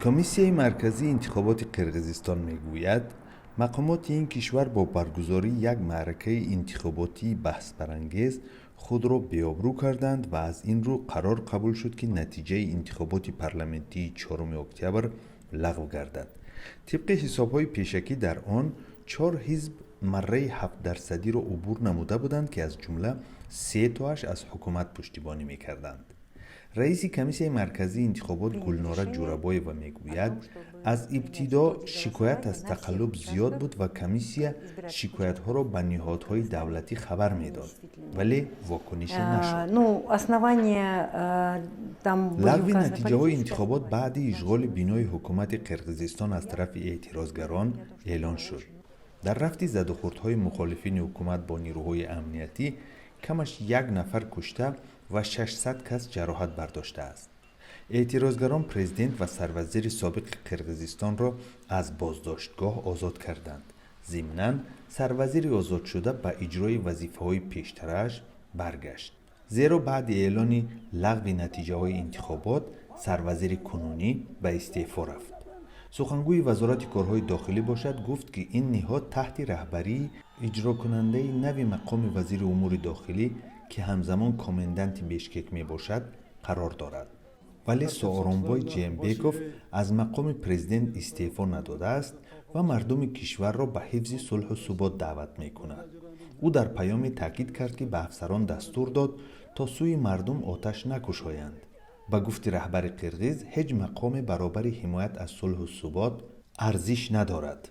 Комиссияи марказии интихоботи Қирғизистон мегӯяд, мақомоти ин кишвар бо баргузории як маъракаи интихоботии баҳсбарангез худро беобрӯ карданд ва аз ин рӯ қарор қабул шуд, ки натиҷаи интихоботи парламентии 4 октябр лағв гардад. Тибқи ҳисобҳои пешакӣ, дар он чор ҳизб марраи 7-дарсадиро убур намуда буданд, ки аз ҷумла се тоаш аз ҳукумат пуштибонӣ мекарданд. Раиси Комиссияи марказии интихобот Гулнора Ҷурабоева мегӯяд, аз ибтидо шикоят аз тақаллуб зиёд буд ва комиссия шикоятҳоро ба ниҳодҳои давлатӣ хабар медод, вале вокунише нашуд. Лағви натиҷаҳои интихобот баъди ишғоли бинои ҳукумати Қирғизистон аз тарафи эътирозгарон эълон шуд. Дар рафти задухӯрдҳои мухолифини ҳукумат бо нирӯҳои амниятӣ камаш як нафар кушта ва 600 кас ҷароҳат бардоштааст. Эътирозгарон президент ва сарвазири собиқи Қирғизистонро аз боздоштгоҳ озод карданд. Зимнан, сарвазири озодшуда ба иҷрои вазифаҳои пештарааш баргашт, зеро баъди эълони лағви натиҷаҳои интихобот сарвазири кунунӣ ба истеъфо рафт. Сухангӯи Вазорати корҳои дохилӣ бошад, гуфт, ки ин ниҳод таҳти раҳбарии иҷрокунандаи нави мақоми вазири умури дохилӣ, ки ҳамзамон коменданти Бишкек мебошад, қарор дорад, вале Сооронбой Жээнбеков аз мақоми президент истеъфо надодааст ва мардуми кишварро ба ҳифзи сулҳу субот даъват мекунад. Ӯ дар паёме таъкид кард, ки ба афсарон дастур дод, то сӯи мардум оташ накушоянд. Ба гуфти раҳбари қирғиз, ҳеҷ мақоме баробари ҳимоят аз сулҳу субот арзиш надорад.